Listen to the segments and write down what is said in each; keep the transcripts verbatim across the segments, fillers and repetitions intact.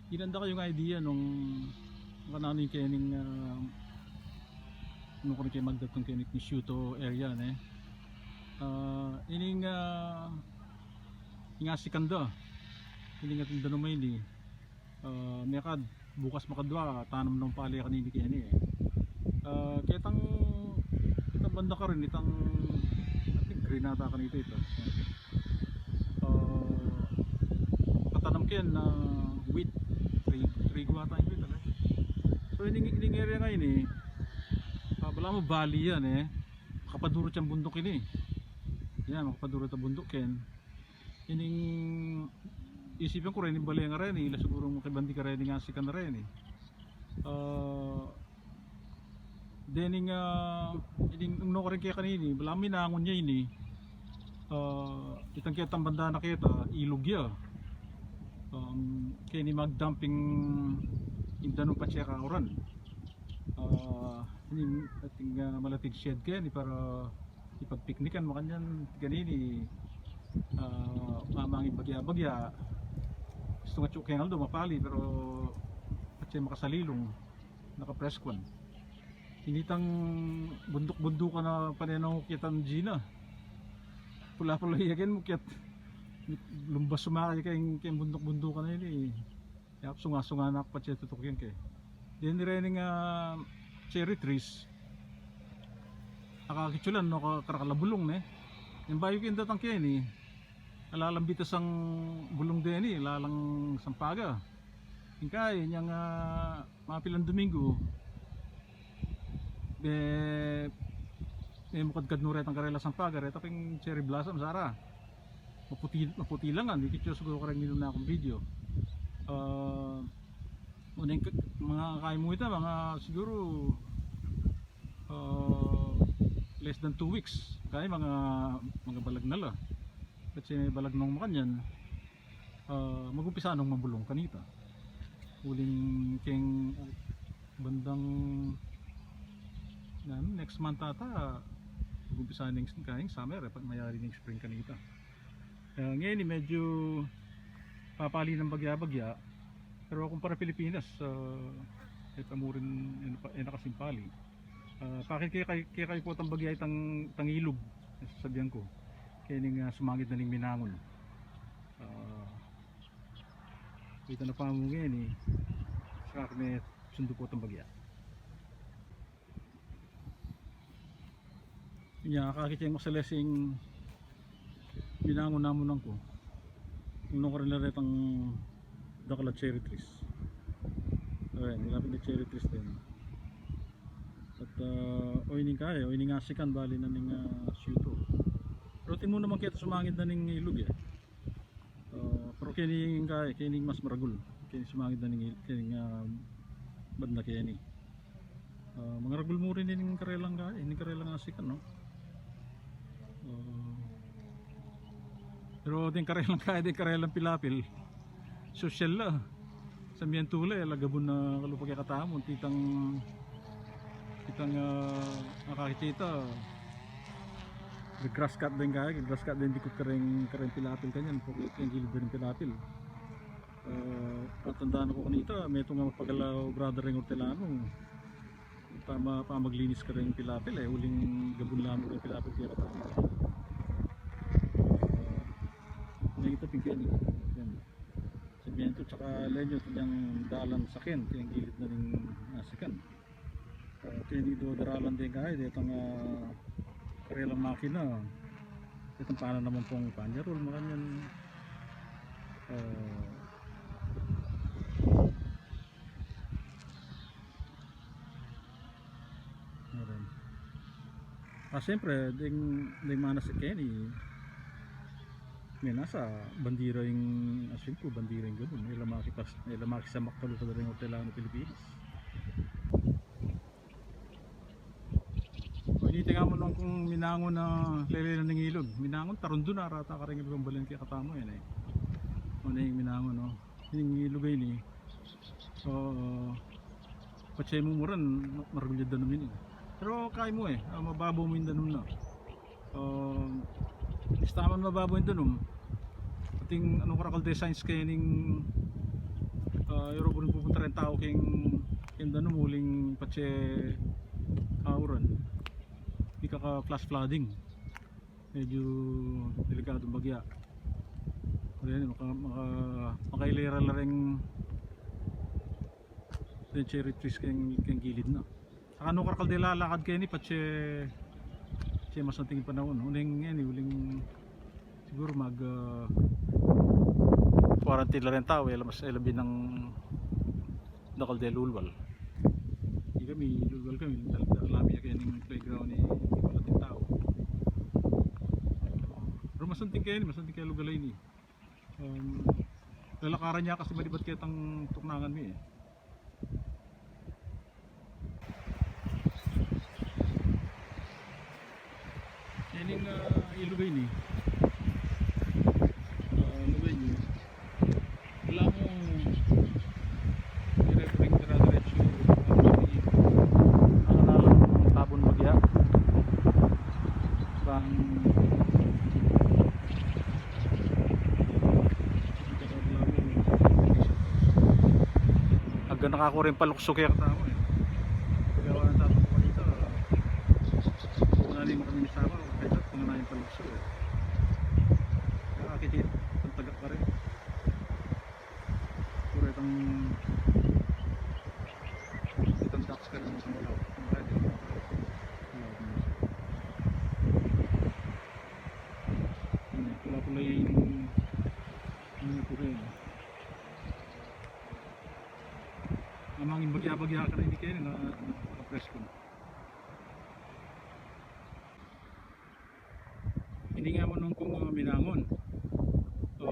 Ilan da kayung idea nung kananu ing kening, ah, nung kanu kayu magdatung kening Siuto area, ne? Ah, ining, ah, ing asikan da. Ining atin danum a ini. Ah, mekad bukas makadwa, tanam nang pali kanini keni, e. Ah, ketang, ketang banda karin, itang, I think, green ata kanita ita. Ah, katanam ken na wheat, trigo, trigo ata ita, e. So, ining, ining area ngeni, ah, balamu valley yan, e. Makapadurut yang bunduk ini. Yan, makapadurut a bunduk ken. Ining isipan ku reni, bale ngeni, ila sigurung makibandi kareni ing asikan reni. Ah, dening, ah, ining, nung nukarin ke kanini, balamu minangun ya ini. Ah, itang ketang banda na keta, ilug ya. Um, keni magdamping ing danum patse kauran. Ah, ini atin, ah, malating shed keni para ipagpiknikan, makanyan kanini, ah, mamangin bagya-bagya. Gustu nang atyu keng aldo mapali, pero patse makasalilung, nakapreskuan. Ini itang bunduk-bundukan a pane nang ukyatan, Gina. Pula-pula ya ken mukyat. Lumbas sumaka keng, keng bunduk-bundukan a ini. Yap, sunga-sunga na ku patse tutukin ke. Deni rening, ah, cherry trees. Akakit yu la no, ka-, karakal a bulung, ne. Ing bayu keng datang keni, ala lang bitasang bulung deni, ala lang sampaga. Ing kai, inyang, ah, mapilang Domingo, me-, memukadkad no retang karelang sampaga, reta pin cherry blossom, sara. Maputi, maputi la ngan, ikit yu siguru kareng minuna kung video. Ah, uneng ka-, mga kai mu ita, mga siguru, ah, less than two weeks. Kai, mga, mga balag na la. Kasi may balag nung makanyan, ah, magumpisa nung mabulung kanita. Uling keng, ah, bandang, yan, next month ata, magumpisa ning keng summer, e, pag mayari ning spring kanita. Ah, ngeni, medyu papali nang bagya-bagya, pero kumpara Pilipinas, ah, e pa mu rin, e na pa, e na kasing pali. Ah, pakit ke kay, ke kayu potang bagya itang, itang ilug, sasabian ku. Kening, ah, sumangid na ning minangun. Ah, kita na pa mu ngeni, saka me sundu potang bagya. Inya, akakit yang masalesing minangun namu nangku. Nung nukarin la retang dakal a cherry trees. Ayan, ilapit na cherry trees din. At, ah, o ining kai, o ining asikan, bali na ning, ah, Siuto. Pero atin mu naman keta sumangid na ning ilug, e. Ah, pero keni ing kai, keni ing mas maragul. Keni sumangid na ning il-, keni ing, ah, banda keni. Ah, mangaragul mu rin ining karelang kai, ining karelang asikan, no? Ah, pero deng karelang kai, deng karelang pilapil, sosyal la. Sa miyan tule, ala gabun a kalupa kekatamu, itang, itang, ah, akakit ita, ga-grass cut deng kai, ga-grass cut deng dikut kareng, kareng pilapil kanyan, pokit keng gilid deng pilapil. Ah, tatandaan ku kanita, metung a mapagal a obra da reng ortelano. Tama, pamaglinis kareng pilapil, e, uling gabun la mu reng pilapil kekatamu. Ah, nakita pin keni, yan. Semento tsaka lenyo, ito yang dalan saken, ito yang gilid na ning asikan. Ah, keni do daralan deng kai, detang, ah, karelang makina, detang pananaman pung panyarul, makanyan. Ah, Meron. Ah, siyempre, ding, ding mana si Kenny, may nasa bandira ing, assume ku, bandira ing ganun. May lamaki pas, may lamaki sa Maktalu sa daring ortelano Pilipinas. Kung initingan mu nung kung minangon na lele na ning ilog. Minangon, Tarundun na, rata karing ibang balin kaya katamu yan eh. Ano yung minangon, no? Yung ilog ay ni. So, patse mu muran, ma-, maragul ya danum ini. Pero kaya mu eh, ah, mababo mu yung danum na. Ah, basta man mababo yung danum. Ating ano karakal designs kaya ning, Ah, e ro buring pupunta reng tau keng, keng danum uling patse kauran. Dika ka flash flooding. Medyu delikadung bagya. Kaya ini, maka-, maka-, makailera la reng, reng cherry trees keng, keng gilid na. Saka nukarin kal de lalakad keni patse, patse masanting panaun. Uling, ini, uling siguru mag, ah, quarantine la reng tau, e la mas, e la binang dakal de lulwal. Ikami, lulwal kami, dal-, dal-, lami ya keni ing playground ini, wala ding tau. Pero masanting keni, masanting keng lugal a ini. Um, lalakaran ya kasi malibat ketang tuknangan mi e. Ini, ah, ilog ini. Ah, ilog ini. Ala mu, dire-, dire-, dire-, diretso. Ang lalam, tabun bagya. Bang Agka nakakuring paluksuk ya katama e. Gawa ng tapos ko dito, kung ano yung makaminisama, kahit at kung ano yung paluksuk e. Nakakikita, ang tagak pa rin. Puro itang, itang tax ka rin sa mga, mga, Ini, pula-pula ini. Ini pula ini. Amang bagya-bagya ka na ini kaya na, na presko na. Ini nga manung kung, uh, minangun. O,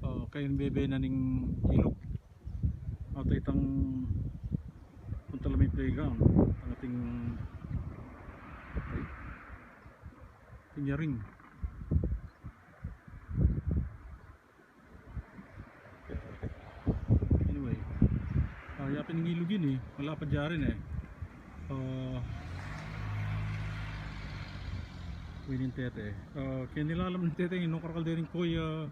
o, kayu bebe na ning ilog. At itang punta la may playground. Ang ating, ay, ating yaring. Anyway, ah, yapin ing ilog ini, malapad ya rin e. Ah, winin tete. Ah, keni lalam ning tete, nukarin kal de ring koy, ah,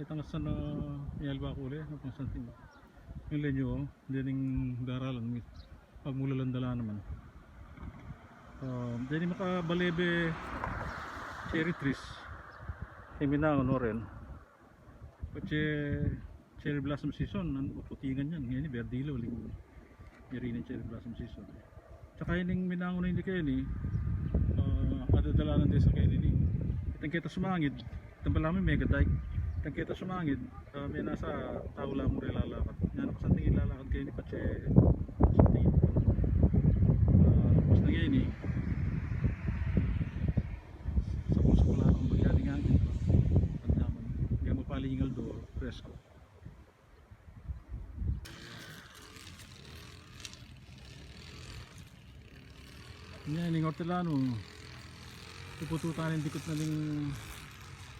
itang asan, ah, mialba kule, no, pang santing. Yung lenyo, o, dening daralan, pag mulalan dala naman. Ah, deni makabalebe cherry trees. Keng minangun, o ren. Patse cherry blossom season, ang uputingan yan. Ngeni, berdilo, ling, yari ning cherry blossom season. Tsaka ining minangun a ini keni, ah, adadalanan de sa keni ini. Itang keta sumangid, itang balamu mega dike. Itang keta sumangid, ah, menasa tau la mu re lalakad. Nya nakasanting ing lalakad keni patse, santing. Ah, mas na ngeni, sakul-sakul la kang bagya ning angin. Pag naman, kaya mapalingal do, presko. Nya, ning ortelanu, pupututan ing dikut na ning,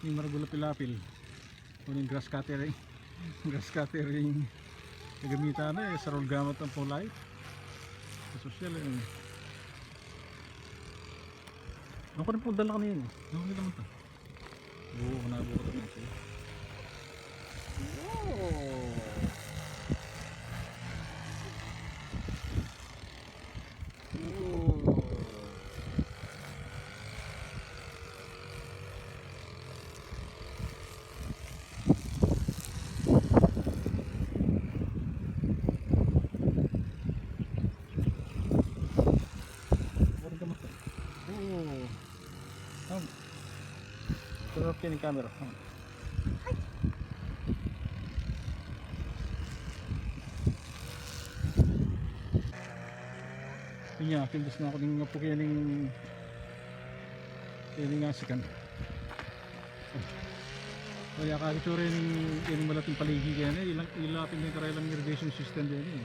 ning maragul a pilapil. O ning grass cutter, eh. Grass cutter ing gagamitan na, eh. Sarul gamat ang pulay. Sosyal, eh. Ako rin po dala kanina, eh. Ano rin naman to? Buo na, buo na siya. Wow! Wow! Buo na, buo na. Wow! Turn off ing camera. Inya, kindas na ku ning apu kening, kening asikan. Kaya kari tsura ning, kening malating paligi keni, ila, ila pin ing karelang irrigation system keni.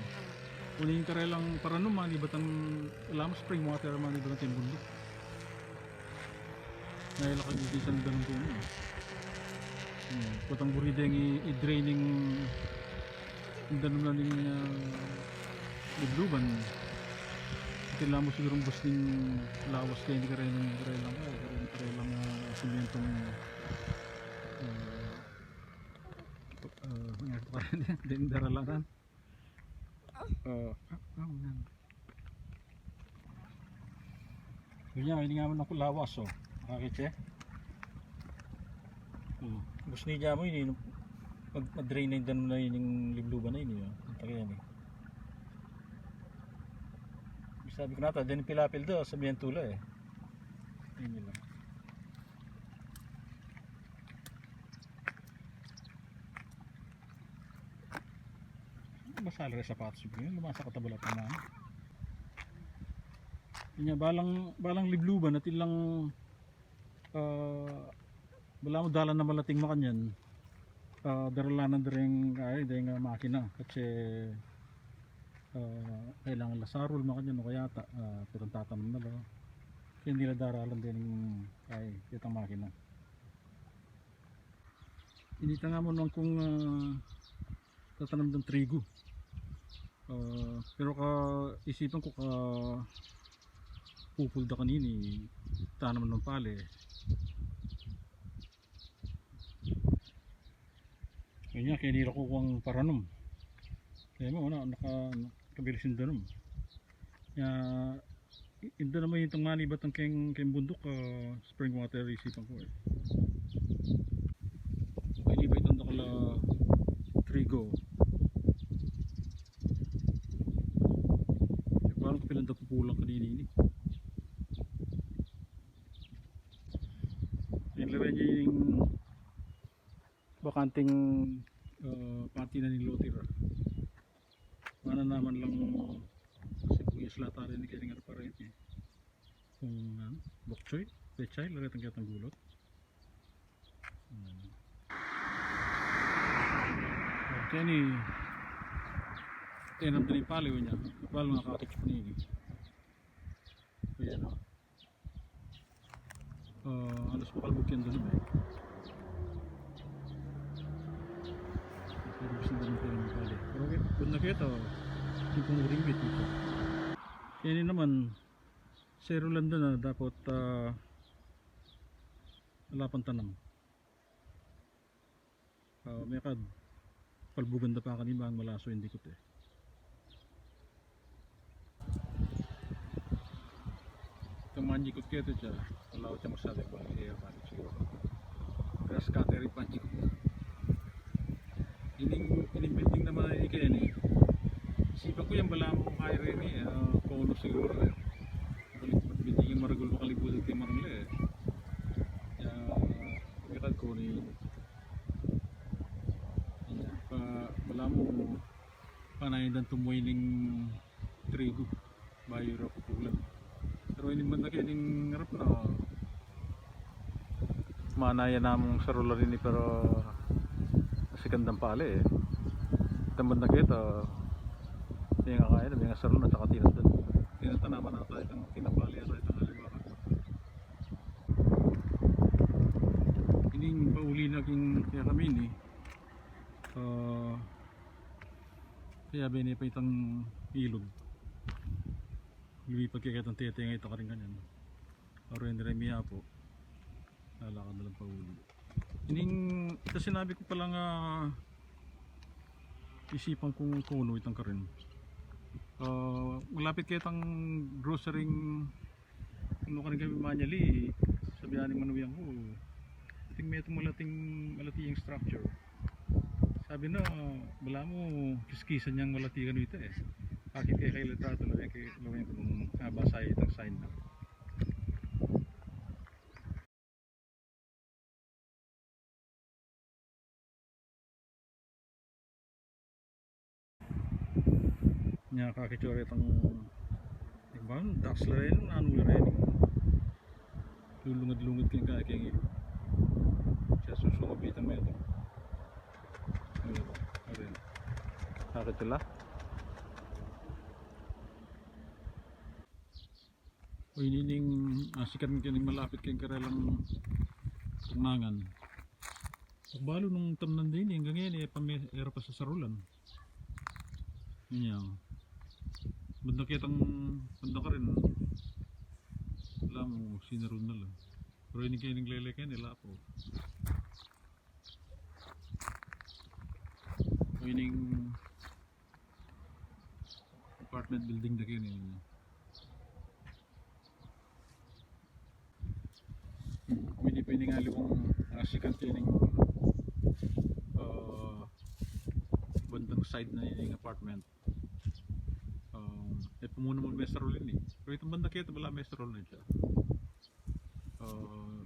Uling karelang paranum, manibat ing, ala mu spring water, manibat ing bunduk. Nailakan ing bisan danum keni. Hmm, potang buri deng i-, i-drain ing danum na ning, ah, lubluban. Iti la mu sigurung bus ning lawas keni, karelang, karelang, ay, karelang, karelang, ah, simentong, ah, Ding daralangan. Oh, ah, ah, unan. Yun yan, ini nga man ang kulawas, oh. Nakakit siya? Hmm. Gusto ni Jamo ini, mag-, mag-drain na yung danum na yun, yung libluban na yun, yun. Ang taga yan, eh. Sabi ko nata, dyan yung pilapil do, sabihan tula, eh. Ayun yun lang. Basa la rin sapatos yu, lumasa ka tabalat naman. Inya, balang, balang libluban at ilang, ah, bala mu dalan na malating makanyan. Ah, daralanan da ring, ay, da ring, ah, makina. Kasi, ah, kailangan la sarul makanyan o kaya ta, ah, pero tatanam na ba? Kaya nila daralan da ring, ay, itang makina. Ini ta nga mu nung kung, ah, tatanam dang trigo. Ah, pero kaisipan ku kapupul da kanini, tanam nang pale. Yun nga, kaya nira ku kung paranum. Kaya mo, ano, naka, nakabilis yung danum. Kaya, i-, inda naman yung tang manibat ang keng, keng bunduk, ah, spring water, isipan ku, eh. Manibat itang dakal a trigo. Eh, parang kapilan da pupulan kanini ini. Yung leren niya yung bakanting, ah, pati na ni lote ra. Mananaman lang sibuyas la ta rin, kaya nga pa rin, eh. Kung, ano, bok choy, pechay, lagay tang ketang gulot. Hmm. Okay, ni, tinam din yung paliw niya. Paliw nga kakit ni. Ayan, oh. Ah, alas pa kalbuk yan dun, eh. Pero gusto na rin pala ng pali. Pero okay, good na kita, oh. Tipong urimbit ito. Yan yun naman, serulan dun, ah, dapat, ah, ala pang tanam. Ah, mekad, palbugan da pa kaniman, malaso ing dikut, eh. Itang manjikut keti, tsa, wala ku tsa masabi ku, eh, manjikut. Grass cutter ing panjikut. Ining, ining building naman ini kaya ni. Isipan ku yan, balamu kaya rin, eh, ah, kono siguru, eh. Building yang maragul makalibutan kaya marang le, eh. Ya, mekad ku ni, ya, pa, balamu, panayan dang tumuy ning trigo, bayu ra pupulan. Pero ini banda kaya ning arap na, manayan namung sarulan ini, pero asikan dang pali, eh. Itang banda kaya, ita, mengakaya na, mengasarul na, tsaka tinandan. Tinatanaman na tayo, itang tinapali, itang aliwa. Ining pauli na king kaya kami ini, ah, kaya bene pa itang ilog. Lumipat kaya itang tete nga ita karing kanyan. Aro yan, remiya po. Lalakad na lang pauli. Ining, ita sinabi ku pala nga, isipan kung kono itang karin. Ah, malapit kaya itang grocery, nung karin kami manyali, sabi ni manugang ku, ating metung malating, malati yang structure. Sabi na, balamu, kiskisan yang malati kanu ita, eh. Akit kaya kaya litrato, lawen kaya, lawen ku nung, ah, basa itang sign na. Nya, kakitsura itang, di ba, ducks la rin, nanu la rin. Lulungad-lungad keng kaya keng, eh. Siya susungab itang meto. Ano ba? Ano rin? Kakitsura. O, ini ning, ah, sikat keng malapit keng karelang tungangan. Takbalu nung tamnan da ini, anggang ini, e pa me-, e ra pa sasarulan. Ini, o. Banda ketang, banda karin. Ala mu, sinarul na la. Pero ini kaya ning lele kaya, ala pa. Ining apartment building da keni. Midi pa ining aliwang, ah, sikat ining, ah, bandang side na ining apartment. Um, e pa mu naman mesarol ini. Pero itang banda keta bala mesarol na siya. Ah,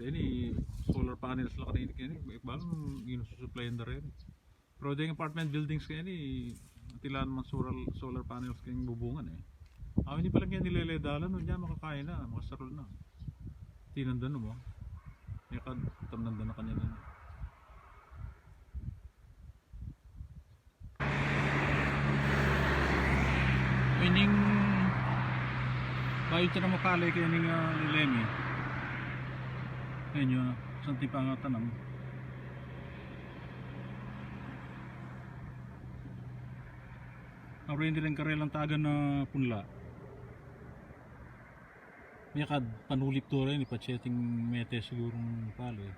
ini solar panels la kanini keni, e, bala nung inu-supply da reni. Pero deng apartment buildings keni, atin la naman solar, solar panels keng bubungan e. Awa ini pala keni lele dalan, nung dinan makakain na, makasarol na. Tinanda no mo. Yakad, tamnanda na kanya na. Ining bayu tanam a pale keni, ah, lele mi. Ayan yu, santing pangatanam. Awa reni deng karelang tagan na punla. Yakad panulip to reni, patse ating mete sigurung pale.